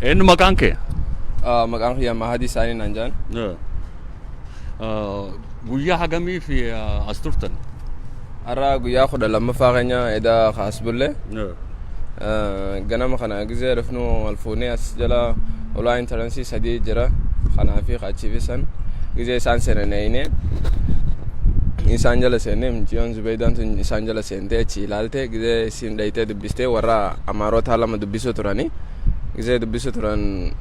Eenyu maqaan kee? Maqaan kiyya Mahadii Saanii naan jedhan. Guyyaa hagamiif as turtan? Har'a guyyaa 12ffaa keenya edaa kaas bulle. Ganama kana gizee dhufnu wal fuunee as jala ulaa entrance sadii jira. Kanaa fi achiif san gizee isaan seenan eeyine. Isaan jala seenne, mucayyoon Zubeydaan tun isaan jala seentee achi ilaalte. Gizee isin dhayitee dubbistee, warra Amaarota lama dubbisuu turani. Gizee dubbisuu turan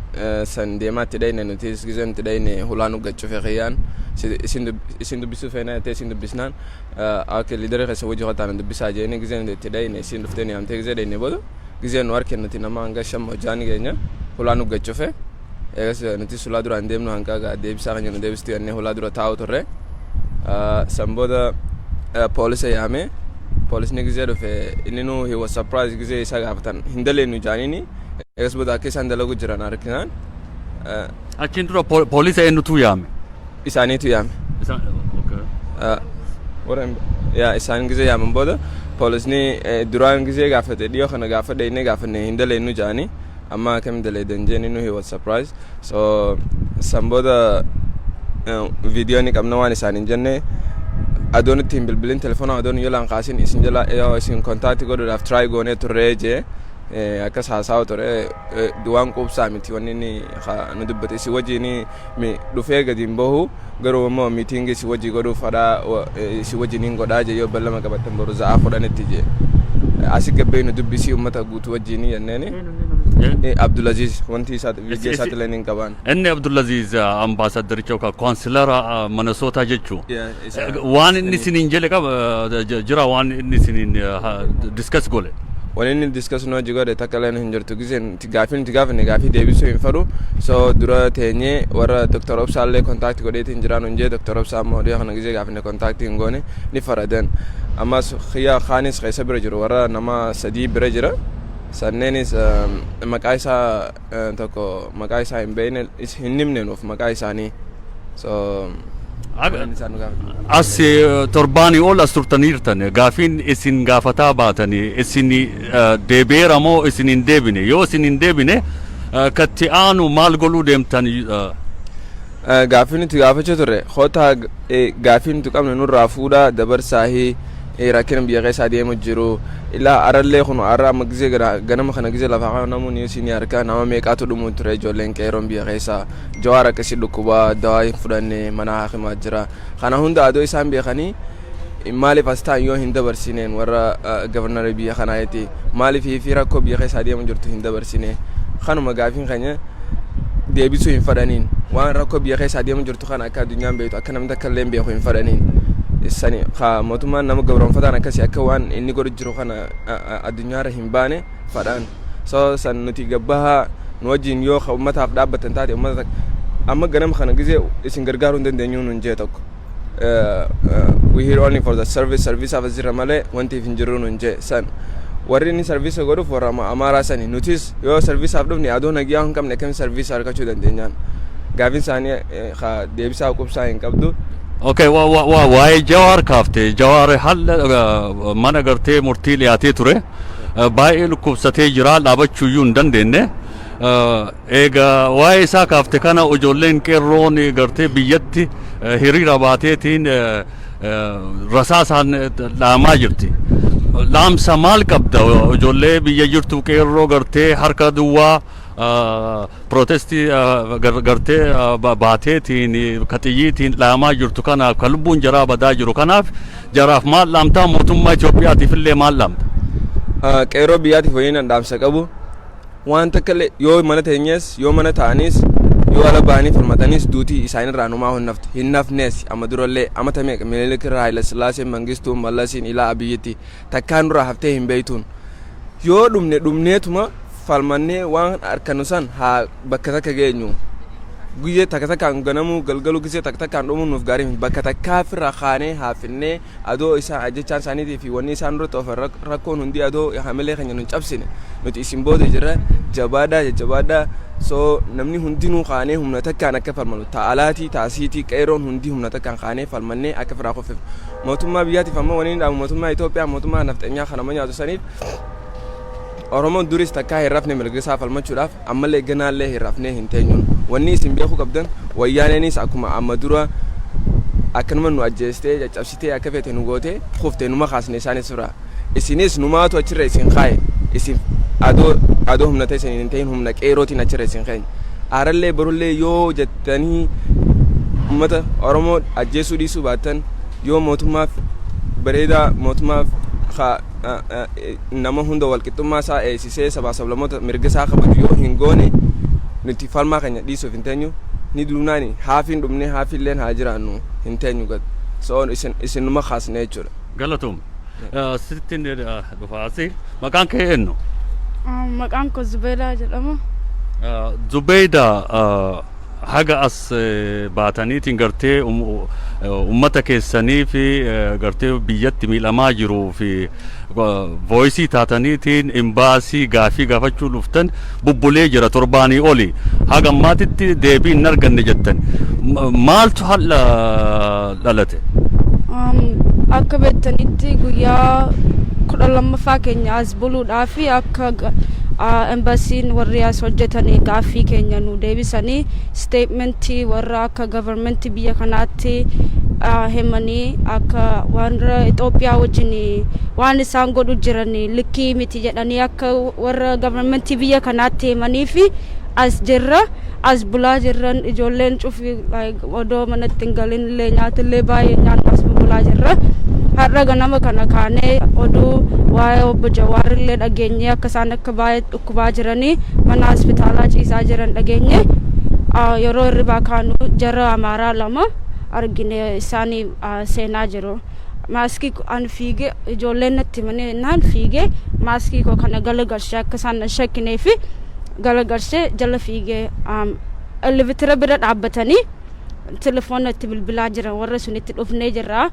san deemaa itti dhayne. Nutis gizee nuti dhayne hulaa nu gaccufe. Kiyyaan isin dubbisuu feena jettee, isin dubbisnaan, "Akka leader keessa wajji qotaan dubbisaa" jeeni. Gizee nuti itti dhayne, isin dhuftee ni yaamtee. Gizee dhayne booda, gizee nu harkeen nuti nama hanga shan hojjaan keenya hulaa nu gaccufe. Eegas nuti hulaa duraan deemnu hanga deebisaa keenya nu deebistu jennee hulaa dura taa'u turre. San booda poolisa yaame. Poolisni gizee dhufe, inni nu he was surprised. Gizee isaa gaafatan, hin daleennu jaaniini. Eegas booda akka isaan dalagu jiran arginaan Achiin dura poolisa eenyutu yaame? Isaaniitu yaame. Isaan, okay. Warra yaa isaan gizee yaaman booda, poolisni duraan gizee gaafate, dhiyoo kana gaafa dhayne gaafanne, hin daleennu jaanii, amma akkam daleedan jeeni. Nu he was surprised. So san booda viidiyoo ni qabna. Waan isaan hin jenne, adoon itti hin bilbilin, telefoona adoon yoo laan kaasin, isin jala yoo isin contact godhuudhaaf try goonee turree jee. Akkas haasawa ture. Waan quubsaa miti wanni inni nu dubbate. Isin wajjin dhufee gadi hin bahu, garuu immoo meeting isin wajjin godhuuf fadhaa isin wajjin hin godhaa jee, yoo ballama qabattan boru za'aa 10tti jee, asi gabbee nu dubbisii uummata guutuu wajjin jenneeni. Abdulaziz wanti isaa viidiyoo isaatti illee hin qaban. Inni Abdulaziz ambaasaadaricha yookaan counselor Minnesota jechuu. Waan inni isiniin jedhe qaba jira, waan inni isiniin discuss godhe? Wanni inni discuss nu hojii godhe takka illee hin jirtu. Giseen gaafii nuti gaafanne gaafii deebisuu hin fedhu. So dura teenyee warra Dr. Obsaa illee contact godheetiin jiraan hin jee. Dr. Obsaa immoo dhiyoo kana gisee gaafanne contact hin goone, ni faradan. Ammas xiyya kaanis keessa bira jiru, warra nama sadii bira jira. Sanneenis maqaa isaa tokko maqaa isaa hin beekne, hin himne nuuf maqaa isaanii. So As torbaanii ol as turtaniirtan. Gaafiin isin gaafataa baatanii isin deebi'eera moo isin hin deebine? Yoo isin hin deebine, katti aanu maal godhuu deemtan? Gaaffii nuti gaafachuu turre, kootaa gaaffii nuti qabne nurraa fuudhaa dabarsaahii, rakkina biyya keessaa deemu jiru ilaa arallee kun arra amma gisee ganama kana gisee lafaa kana namoonni isin harkaa nama meeqaatu dhumu ture. Ijoolleen qeeroon biyya keessaa, Jawaar akkasii dhukkubaa dawaa hin fudhanne, mana hakimaa jira. Kana hunda adoo isaan beekanii maaliif as ta'an yoo hin dabarsineen warra governor biyya kanaati? Maaliif fi rakkoo biyya keessaa deemu jirtu hin dabarsine? Kanuma gaafiin keenya deebisuu hin fadhaniin. Waan rakkoo biyya keessaa deemu jirtu kana akka addunyaan beektu, akka namni takka illee beeku hin fadhaniin. Sani ka mootummaan nama gabroonfataan akkasii akka waan inni godhu jiru kana addunyaarra hin baane fadhaan. So san nuti gabbahaa nu wajjin yoo ummataaf dhaabbatan taate, ummata amma ganama kana gisee isin gargaaruu hin dandeenyu nun jee tokko, "We here only for the service, service af jira malee wanti hin jiru" nun jee. San warri inni service godhuuf warra Amaaraa sani. Nutis yoo serviceaaf dhufne, adoo nagiyaa hin qabne akkamiin service argachuu dandeenyaan? Gaafin isaanii deebisaa qubsaa hin qabdu. Okay, waa'ee Jawaar kaafte. Jawaar haala mana gartee murtii dhiyaatee ture. Baay'ee dhukkubsatee jira, dhaabachuu iyyuu hin dandeenye. Egaa waa'ee isaa kaafte kana, ijoolleen qeerroon gartee biyyatti hiriira baateetiin rasaasaan dhaamaa jirti. Dhaamsa maal qabda ijoollee biyya jirtu, qeerroo gartee harka duwwaa protest gartee baateetiin ka xiyyiitiin dhaamaa jirtu kanaaf, ka lubbuun jaraa badaa jiru kanaaf, jaraaf maal dhaamtaa? Mootummaa Itoophiyaatiif illee maal dhaamta? Qeerroo biyyaatiif waliin dhaamsa qabu waan takka illee, yoo mana teenyees, yoo mana ta'anis, yoo ala ba'anii falmataniis, duutii isaanirraa numaa hin naftu, hin nafnees. Amma durallee amata meeqa, Minilik irraa, Haayila Sillaasee, Mangistuu, Mallasiin ilaa Abiyyitti takkaan nurraa haftee hin beeytuun. Yoo dhumne dhumneetuma falmannee waan harkanu san haa bakka takka geenyu. Guyyee takka takkaan ganamuu galgaluu, gisee takka takkaan dhumuun nuuf gaarii miti. Bakka takkaa firra kaanee haafinnee, adoo isaan ajjechaan isaaniitii fi wanni isaan duratti oofan, rakkoon hundi adoo hamilee keenya nun cabsine, nuti isin booda jirra, jabaadhaa, jajjabaadhaa. So namni hundinuu kaanee humna takkaan akka falmanu, ta'alaatii taasiitii qeeroon hundi humna takkaan kaanee falmannee akka firaa kuffifnu. Mootummaa biyyaatiif ammoo wani inni dhaamu, mootummaa Itoophiyaa, mootummaa nafxanyaa kana nyaatu saniif Oromoon duris takkaa hin rafne mirga isaa falmachuudhaaf, ammallee ganaallee hin rafnee hin teenyuun. Wanni isin beekuu qabdan, Wayyaaneenis akkuma amma dura akkanuma nu ajjeestee, caccabsitee, akka feete nu gootee kuftee, numa kaasne isaanis irraa. Isinis numaatu achirra isin kaaye. Isin adoo humna teessaniin hin ta'in humna qeerootiin achirra isin keenya. Aarallee borullee yoo jettanii uummata Oromoo ajjeesuu dhiisuu baattan, yoo mootummaaf bareedaa, mootummaaf nama hunda walqixxummaa isaa eegsisee, sabaa sablammoota mirga isaa kabaju yoo hin goone, nuti falmaa keenya dhiisuuf hin teenyu. Ni duunaani haafiin dhumne, haafiilleen haa jiraannu, hin teenyu gad. So isin numa kaasne jechuudha. Galatoom. Sittiin dhufaasi. Maqaan kee eenyu? Maqaan koo Zubeedaa jedhama. Zubeeyda, haga as baataniitiin gartee ummata keessanii fi gartee biyyatti miidhamaa jiruu fi voice taataniitiin imbaasii gaafii gaafachuu dhuftan bubbulee jira torbaanii oli. Haga ammaatitti deebii hin arganne jettan. Maaltu haala dhalate? Akka beektanitti guyyaa 12ffaa keenya as buluudhaa fi akka embasiin warri as hojjetanii gaaffii keenya nu deebisanii, statementii warra akka governmentii biyya kanaatti himanii, akka warra Itoophiyaa wajjin waan isaan godhu jiran likkii miti jedhanii, akka warra governmentii biyya kanaatti himanii fi as jirra, as bulaa jirran. Ijoolleen cufi odoo manatti hin galin illee nyaatillee baay'ee nyaannu, as bulaa jirra. Har'a ganama kana kaanee oduu waa'ee obbo Jawaar illee dhageenye, akka isaan akka baay'ee dhukkubaa jiranii mana hospitaalaa ciisaa jiran dhageenye. Yeroo hirribaa kaanu jara Amaaraa lama argine, isaanii seenaa jiru. Maaskii an fiigee, ijoolleen natti himanii naan fiigee maaskii koo kana galagalchee, akka isaan na shakkinee fi galagalchee jala fiigee, elevator bira dhaabbatanii telefoona itti bilbilaa jiran. Warra sunitti dhufnee jirra,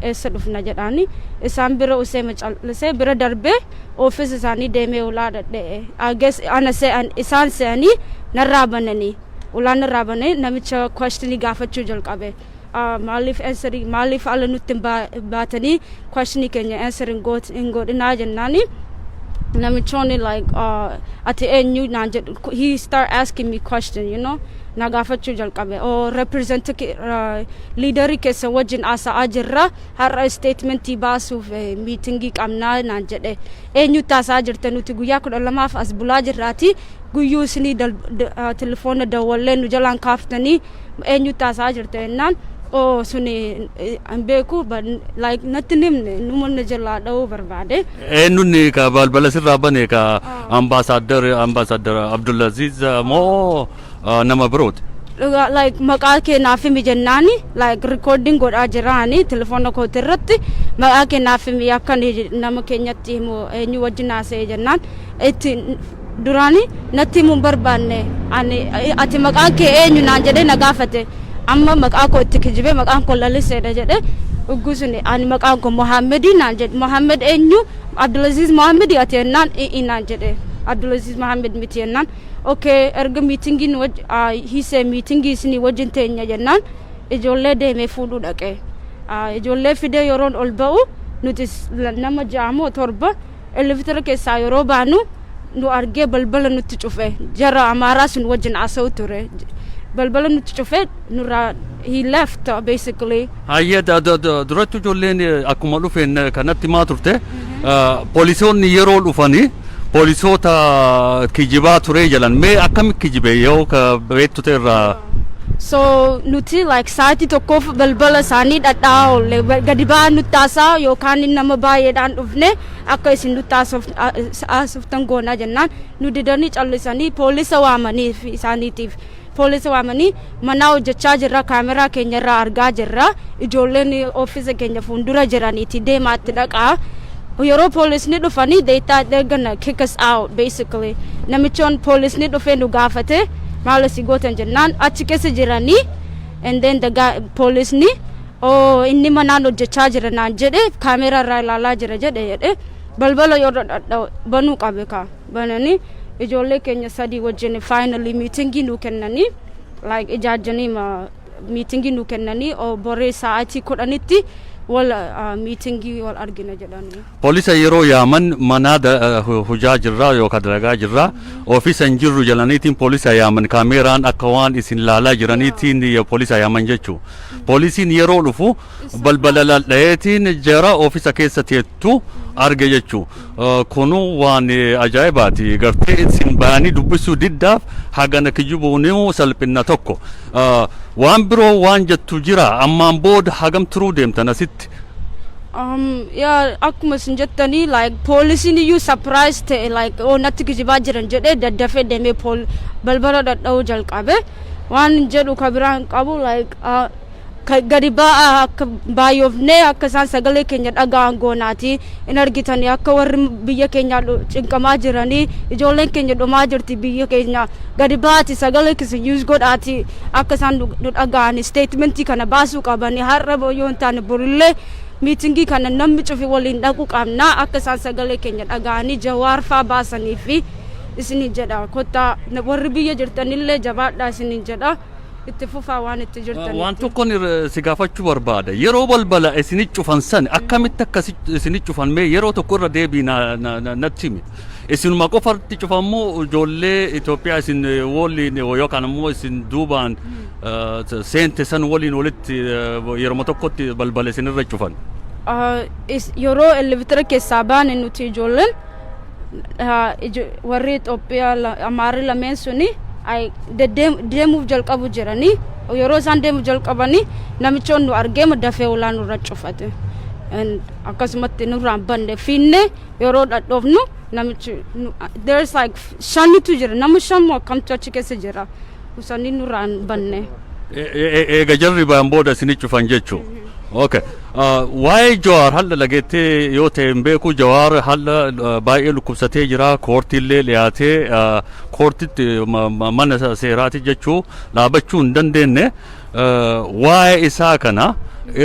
eessa dhufna jedhaani. Isaan bira usee macallisee bira darbee oofisa isaanii deemee ulaa dhadha'e. Ana se'an, isaan se'anii narraa bananii, ulaa narraa bananii namicha questionii gaafachuu jalqabe. Maaliif answerii, maaliif ala nutti hin baatanii questionii keenya answer hin godhinaa jennaani, namichoonni like "Ati eenyu?" naan jedhu. He start asking me question, na gaafachuu jalqabe. "Oh, represent leaderii keessa wajjin haasa'aa jirra, har'a statementii baasuuf meetingii qabnaa," naan jedhe. "Eenyutti haasa'aa jirta? Nuti guyyaa 12f as bulaa jirraati, guyyuu isinii telefoona dawwallee nu jalaan kaaftanii, eenyutti haasa'aa jirta?" jennaan, "Oh, suni hin beeku," but like natti himne, numa na jalaa dha'uu barbaade. Eenyuun ka balbala sirraa bane? Ka ambaasaadder Abdulaziz moo nama birooti? Dhugaa, like maqaa kee naaf himi jennaani, like recording godhaa jiraani telefoona kooti irratti, "Maqaa kee naaf himi, akka ani nama keenyatti himu, eenyu wajjin haasa'e?" jennaan, itti duraani natti himuu hin barbaanne. Ani "Ati maqaan kee eenyu?" naan jedhee na gaafate. Amma maqaa koo itti kijibee, "Maqaan koo Laliseedha," jedhe. Ugguu suni "Ani maqaan koo Mohammedii," naan jedhe. "Mohammed eenyu? Abdulaziz Mohammedii ati?" jennaan, "I'i," naan jedhe. "Abdulaziz Mohammed miti," jennaan, "Okay, erga meetingiin hiisee meetingii isinii wajjin teenya," jennaan, ijoollee deemee fuudhuu dhaqe. Ijoollee fidee yeroon ol ba'u, nuti nama ja'a moo torba elevator keessaa yeroo baanu nu argee balbala nutti cufe. Jara Amaaraa sun wajjin haasa'u ture. Balbala nutti cufe, nurraa he left basically. Hayyee, duratti ijoolleen akkuma dhufeen kanatti maa turte, poolisoonni yeroo dhufanii poolisoota kijibaa ture jedhan. Mee akkami kijibe yoo ka beektu ta'e irraa? So nuti like sa'aatii tokkoof balbala isaanii dhadhaa oolle. Gadi ba'aa nutti haasaa yookaan nama baay'eedhaan dhufne akka isin nutti haasoftan goonaa jennaan, nu didanii callisanii poolisa waamanii isaaniitiif. Poolisa waamanii, "Manaa hojjechaa jirra, kaameraa keenya irraa argaa jirra, ijoolleen oofisa keenya fuuldura jiraniiti, deemaatti dhaqaa." Yeroo poolisni dhufanii, they thought they're gonna kick us out basically. Namichoon poolisni dhufee nu gaafate, "Maal asii gootan?" jennaan, achi keessa jiranii, and then the guy, poolisni, "Oh, inni manaan hojjechaa jira naan jedhe, kaameraa irraa ilaalaa jira," jedhe. Balbala yeroo dhadha'u banuu qabe ka bananii, ijoollee keenya sadii wajjin finally meetingii nu kennanii, like ijaajjanii ma meetingii nu kennanii, oh, boree sa'aatii 10tti Wal meetingii wal argina jedhanii. Poolisa yeroo yaaman manaa hojaa jirraa yookaan dalagaa jirraa, ofiisa hin jirru jedhaniitiin poolisa yaaman. Kaameeraan akka waan isin laalaa jiraniitiin poolisa yaaman jechuu. Poolisiin yeroo dhufu balbala lal'aeetiin jara ofiisa keessa teettu arge jechuu. Kunu waan ajaa'ibaati. Gartee isin bayanii dubbisuu diddaaf hagana kijibuunuu salphina tokko. Waan biroo waan jettu jira? Ammaan booda hagam turuu deemtan asitti? Yeah, akkuma isin jettanii, like poolisiin iyyuu surprise ta'e, like "Oh, natti kijibaa jiran" jedhee daddafee deemee pool balbala dhadha'uu jalqabe. Waan jedhu ka biraa hin qabu. Like gadi ba'aa, akka baay'oofnee akka isaan sagalee keenya dhaga'an goonaati. In argitanii akka warri biyya keenya cinqamaa jiranii, ijoolleen keenya dhumaa jirti biyya keenya. Gadi ba'aati, sagalee keessa use godhaati, akka isaan nu dhaga'an. Statementii kana baasuu qabanii har'a yoo hin taane borillee meetingii kana namni cufi waliin dhaquu qabna, akka isaan sagalee keenya dhaga'anii Jawaar faa baasanii fi isinin jedha. Kottaa, warri biyya jirtanillee jabaadhaa isinin jedha, itti fufaa waan itti jirtan. Waan tokkoon si gaafachuu barbaada. Yeroo balbala isinit cufan san akkamitti akka isinit cufan mee yeroo tokko irra deebii natti himi. Isinuma qofatti cufammoo ijoollee Itoophiyaa isin waliin yookaan immoo isin duubaan seente san waliin walitti yeroo tokkotti balbala isinirra cufan? Yeroo elevatora keessaa baane nuti ijoolleen warri Itoophiyaa Amaarri lameen suni deemuuf jalqabu jiranii. Yeroo isaan deemuuf jalqabanii namichoon nu argee dafee ulaa nurra cufate. Akkasumatti nurraan banne. Fiinne yeroo dhadhoofnu namichi, there's like shanitu jira, nama shan moo akkamtu achi keessa jira, sanii nurraan banne. Eega jarri ba'an booda isinit cufan jechuu. Okay. Waa'ee Jawaar haala dhageettee yoo ta'e hin beeku. Jawaar haala baay'ee dhukkubsatee jira. Koortiillee dhiyaatee koortitti mana seeraati jechuu dhaabachuu hin dandeenye. Waa'ee isaa kana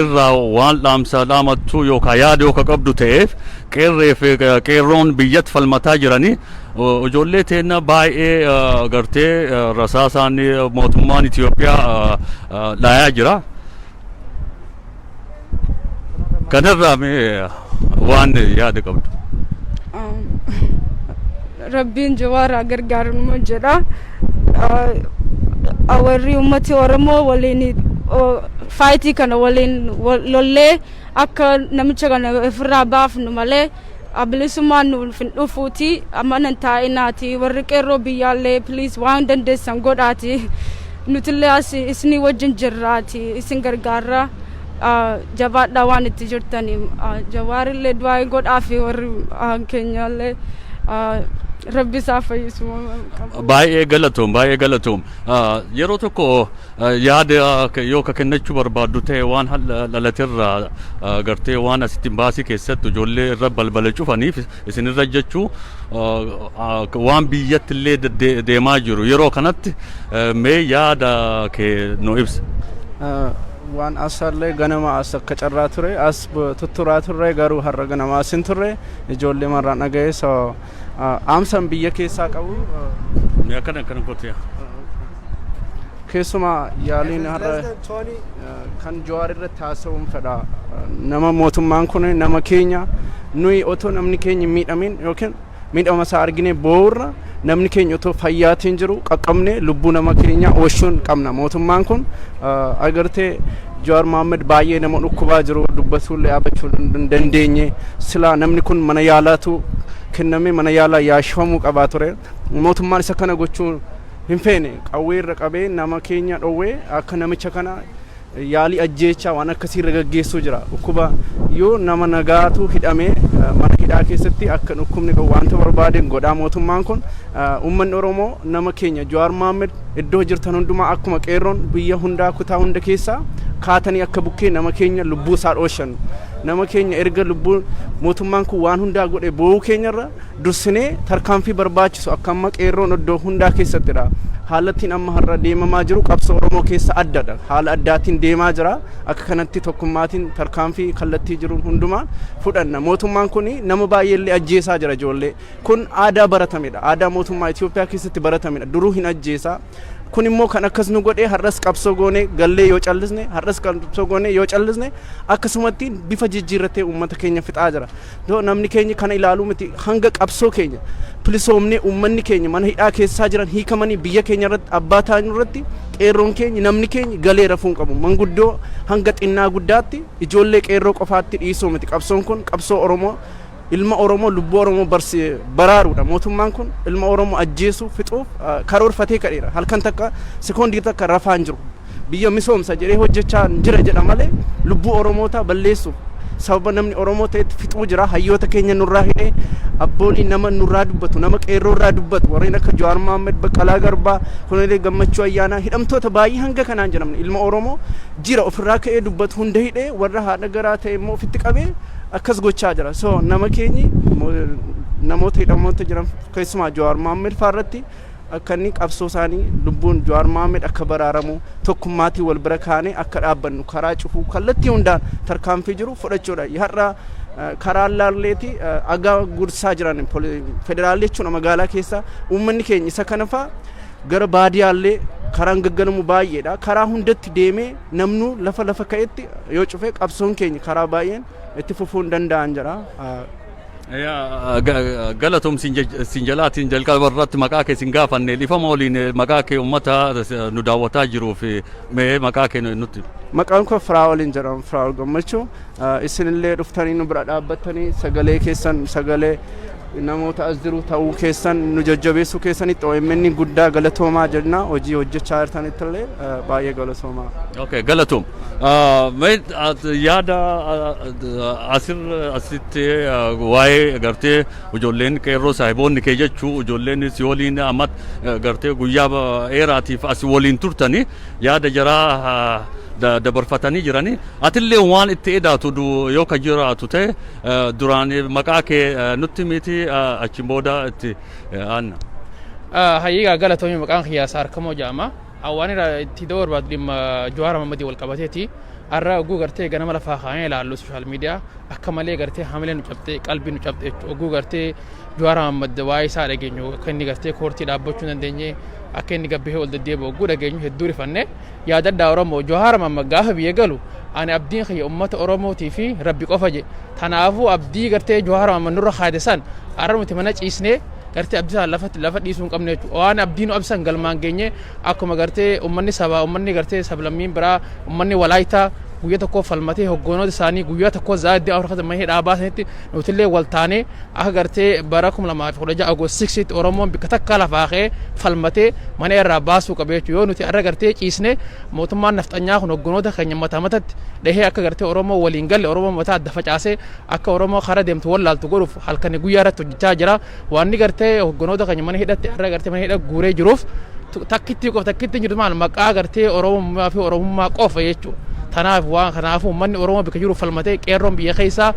irraa waan dhaamsa dhaamattu yookaan yaada yookaan qabdu ta'eef, qeerree fi qeerroon biyyatti falmataa jiranii, ijoollee teenna baay'ee gartee rasaasaan mootummaan Itoophiyaa dhaayaa jira. Kanarraa mee waan yaada qabdu? Rabbiin Jawaaraa gargaaru jedha. Warri uummati Oromoo waliin fightii kana waliin lollee akka namicha kana ofirraa baafnu malee bilisummaan nuuf hin dhufuuti. Mana taa'inaati. Warri qeerroo biyyaallee, please, waan dandeessan godhaati. Nutillee as isinii wajjin jirraati, isin gargaarra. Jabaadhaa waan itti jirtanii. Jawaarillee du'aa godhaa fi warri keenyaallee Rabbi isaa fayyisu. Baay'ee galatoom, baay'ee galatoom. Yeroo tokko yaada yoo ka kennachuu barbaaddu ta'e, waan dhalaterraa gartee waan asitti baasii keessatti ijoollee irra balbala cufaniif isinirra jechuu, waan biyyatti illee deemaa jiru yeroo kanatti mee yaada kee nu ibsa. Waan asallee ganama as akka carraa ture as tutturaa turre, garuu har'a ganama as hin turre, ijoollee marraan dhaga'e. So aamsan biyya keessaa qabu. Mee akkana akkana goote. Keessumaa yaaliin har'a kan Jawaar irratti haasa'uun fedha. Nama mootummaan kun nama keenya, nuyi otoo namni keenya miidhamin yookiin miidhama isaa argine boorra, namni keenya otoo fayyaatiin jiru qaqqabne lubbuu nama keenya oolchuun qabna. Mootummaan kun agartee Jawaar Mohaammed baay'ee nama dhukkubaa jiru, dubbatuullee dhaabachuu hin dandeenye. Silaa namni kun mana yaalaatu kenname, mana yaalaa yaashifamuu qabaa ture. Mootummaan isa kana gochuu hin feene. Qawwee irra qabee nama keenya dhowwee akka namicha kana yaalii ajjeechaa waan akkasii irra gaggeessuu jira. Dhukkuba yoo nama nagaatu hidhamee mana hidhaa keessatti akka dhukkubni qabu wanta barbaadeen godhaa mootummaan kun. Uummanni Oromoo, nama keenya Jawaar Mohaammed iddoo jirtan hundumaa akkuma qeerroon biyya hundaa kutaa hunda keessaa kaatanii akka bukkee nama keenya lubbuu isaa dhooshan. Nama keenya erga lubbuu mootummaan kun waan hundaa godhe boo'uu keenyarra dursinee tarkaanfii barbaachisu akka amma qeerroon iddoo hundaa keessattidha. Haalattiin amma har'a deemamaa jiru qabsoo Oromoo keessa addadha. Haala addaatiin deemaa jira. Akka kanatti tokkummaatiin tarkaanfii kallattii jiruun hundumaa fudhanna. Mootummaan kun nama baay'eellee ajjeesaa jira ijoollee. Kun aadaa baratamedha. Aadaa mootummaa Itoophiyaa keessatti baratamedha. Duruu hin ajjeesaa. Kun immoo kan akkas nu godhee, har'as qabsoo goonee gallee yoo callisne, har'as qabsoo goonee yoo callisne, akkasumatti bifa jijjiirratee uummata keenya fixaa jira. Namni keenya kana ilaaluu miti. Hanga qabsoo keenya bilisoomnee, uummanni keenya mana hidhaa keessaa jiran hiikamanii, biyya keenya irratti abbaa ta'an irratti, qeerroon keenya, namni keenya galee rafuu hin qabu. Manguddoo hanga xinnaa guddaatti, ijoollee qeerroo qofaatti dhiisuu miti. Qabsoon kun qabsoo Oromoo, ilma Oromoo, lubbuu Oromoo baraaruudha. Mootummaan kun ilma Oromoo ajjeesuu, fixuuf karoorfatee kadheera. Halkan takka, sekoondii takka rafaa hin jiru. Biyya misoomsa jedhee hojjechaa jira jedha malee, lubbuu Oromoota balleessuuf, sababa namni Oromoo ta'etti fixuu jira. Hayyoota keenya nurraa hidhee, abboolii nama nurraa dubbatu, nama qeerroo irraa dubbatu, warreen akka Jawaar Mohaammed, Baqqalaa Garbaa, Kunulee Gammachuu Ayyaanaa, hidhamtoota baay'ee hanga kanaan jedhamne, ilma Oromoo jira ofirraa ka'ee dubbatu hunda hidhee, warra haadha garaa ta'e immoo ofitti qabee akkas gochaa jira. So nama keenyi, namoota hidhamoota jiran, keessumaa Jawaar Mohaammed fa'aa akka inni qabsoo isaanii, lubbuun Jawaar Mohaammed akka baraaramu, tokkummaatiin wal bira kaanee akka dhaabbannu, karaa cufuu, kallattii hundaan tarkaanfii jiru fudhachuudha. Har'a karaa laalleeti agaa gursaa jiran federaalli jechuudha magaalaa keessa. Uummanni keenya isa kana fa'a gara baadiyyaallee karaan gaggalamu baay'eedha. Karaa hundatti deemee namnu lafa lafa ka'etti yoo cufe, qabsoon keenya karaa baay'een itti fufuu hin danda'an jedha. Galatoom sin jalaatiin. Jalqaba irratti maqaa kee sin gaafanne, dhifama waliin. Maqaa kee uummata nu daawwataa jiruuf mee maqaa kee nutti. Maqaan koo Firaa'oliin jedhama, Firaa'ol Gammachuu. Isinillee dhuftanii nu bira dhaabbattanii, sagalee keessan, sagalee namoota as jiru ta'uu keessan, nu jajjabeessuu keessanitti OMN guddaa galatoomaa jenna. Hojii hojjechaa jirtanitti illee baay'ee galatoomaa. Okay, galatoom. Mee yaada asir asitti waa'ee gartee ijoolleen qeerroo, saahiboonni kee jechuu, ijoolleen si waliin amma gartee guyyaa dheeraatiif as waliin turtanii, yaada jaraa dabarfatanii jiranii, atillee waan itti edaatu yoo ka jiraatu ta'e, duraan maqaa kee nutti miti, achiin booda itti aanna. Hayyigaa, galatoomii. Maqaan kiyyaa Saarkamoo jedhama. Waan irraa itti da'uu barbaadu dhimma Jawaar Mahammadii wal qabateeti. Har'a oguu gartee ganama lafaa kaanee ilaallu social media, akka malee gartee hamilee nu cabxee, qalbii nu cabxe jechuudha. Oguu gartee Jawaar Mahammad waa'ee isaa dhageenyu, akka inni gartee koortii dhaabbachuu hin dandeenye, akka inni gabbihee ol deddeebi'u oguu dhageenyu, hedduu rifanne. Yaadadhaa Oromoo, Jawaar Mahammad gaafa biyya galu, "Ani abdiin kiyya uummata Oromootii fi Rabbi qofa" jedhe. Kanaafuu abdii gartee Jawaar Mahammad nurra kaade san har'a nuti mana ciisnee gartee abdii sana lafa lafa dhiisuu hin qabne jechuudha. Waan abdii nu absan galmaan geenye, akkuma gartee uummanni sabaa, uummanni gartee sablammiin biraa, uummanni Walaayitaa guyyaa tokko falmatee hoggonoota isaanii guyyaa tokko za'a 24 keessatti mana hidhaa baasanitti, nutillee wal taanee akka gartee bara 2016 August 6tti Oromoon bikka takka lafaa ka'ee falmatee mana irraa baasuu qabe jechuudha. Yoo nuti har'a gartee ciisne, mootummaan nafxanyaa kun hoggonoota keenya mataa matatti dhahee, akka gartee Oromoo waliin galle, Oromoo mataa adda facaasee, akka Oromoo karaa deemtu wallaaltu godhuuf halkanii guyyaa irratti hojjechaa jira. Waanni gartee hoggonoota keenya mana hidhatti har'a gartee mana hidha guuree jiruuf takkitti qofa, takkitti jirtu maal, maqaa gartee Oromummaa fi Oromummaa qofa jechuudha. Tanaaf waan kanaafuu uummanni Oromoo bikka jiru falmatee, qeerroon biyya keessaa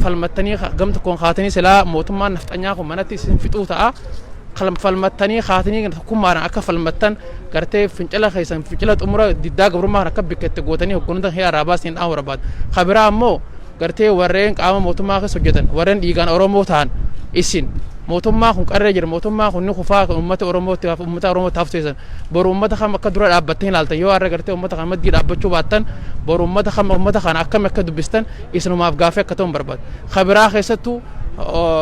falmattanii gam tokkoon kaatanii, silaa mootummaan nafxanyaa kun manatti isin fixuu ta'a. Falmattanii kaatanii tokkummaadhaan akka falmattan, gartee fincila keessan, fincila xumura diddaa gabrummaa kan akka bikka itti gootanii hoggantoota hidhaa irraa baasanii dhaamuu barbaada. Kabiraa ammoo gartee warreen qaama mootummaa keessa hojjetan, warreen dhiigaan Oromoo ta'an, isin mootummaa kun qarree jira, mootummaa kun ni kufaa, kan uummata Oromootti, uummata Oromoo taaf teessan, boru uummata kam akka dura dhaabbattanii ilaaltan? Yoo har'a gartee uummata kana maddii dhaabbachuu baattan, boru uummata kam, uummata kana akkam akka dubbistan isinumaaf gaafii akka ta'u barbaada. Kabiraa keessattuu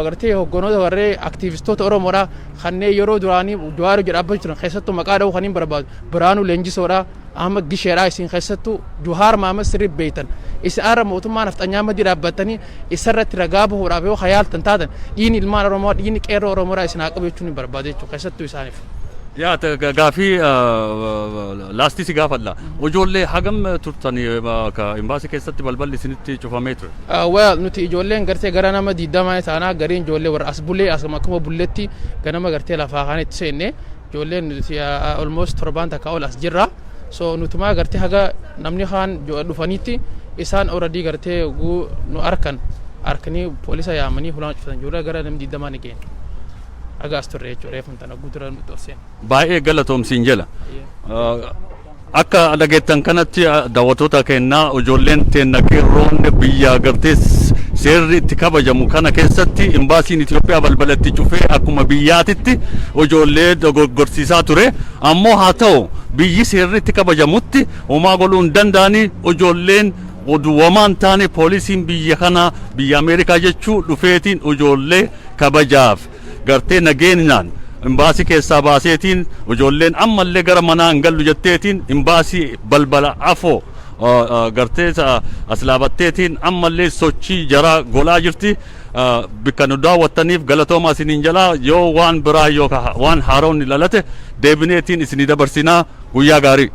gartee hogganoota warree aktiivistoota Oromoodha kanneen yeroo duraanii Jawaar hojii dhaabbachuu turan, keessattuu maqaa dha'uu kan hin barbaadu Biraanuu Leenjisoodha. Ahmad Gisheedha. Isin keessattuu Jawaar Mahamad sirrii beektan. Isin har'a mootummaa nafxanyaa maddii dhaabbattanii isarratti ragaa bahuudhaaf yoo hayaaltan taatan, dhiigni ilmaan Oromoo, dhiigni qeerroo Oromoodhaa isin haa qabu jechuun hin barbaadu jechuudha keessattuu isaaniif. Yaa, gaafii laastii si gaafadha. Ijoollee hagam turtanii ka imbaasii keessatti balballi isinitti cufamee ture? Well, nuti ijoolleen gartee gara nama 20 taanaa. Gariin ijoollee warra as bulee, as akkuma bulletti ganama gartee lafaa kaan itti seenne. Ijoolleen nuti almost torbaan takka ol as jirra. So nutumaa gartee haga namni kaan dhufanitti isaan already gartee guu nu arkan arkanii poolisa yaamanii hulaan cufatan. Ijoollee gara namni 20 ni geenne. Haga as turre jechuudha, reefun tana guutura nuti ol seenne. Baay'ee galatoomsiin jala. Akka dhageettan kanatti, daawwattoota keenyaa, ijoolleen teenna qeerroon biyya gartee seerri itti kabajamu kana keessatti imbaasiin Itoophiyaa balbalatti cufee akkuma biyyaatitti ijoollee dogoggorsiisaa ture. Ammoo haa ta'u, biyyi seerri itti kabajamutti homaa godhuu hin danda'anii. Ijoolleen oduuwamaan taane poolisiin biyya kana, biyya Ameerikaa jechuu, dhufeetiin ijoollee kabajaaf gartee nageenyaan imbaasii keessaa baaseetiin, ijoolleen ammallee gara manaa hin gallu jetteetiin imbaasii balbala afoo gartee as laabatteetiin ammallee sochii jaraa golaa jirti. Bikka nu daawwattaniif galatooma isiniin jalaa. Yoo waan biraa yookaan waan haaroon dhalate deebineetiin isinii dabarsinaa. Guyyaa gaarii.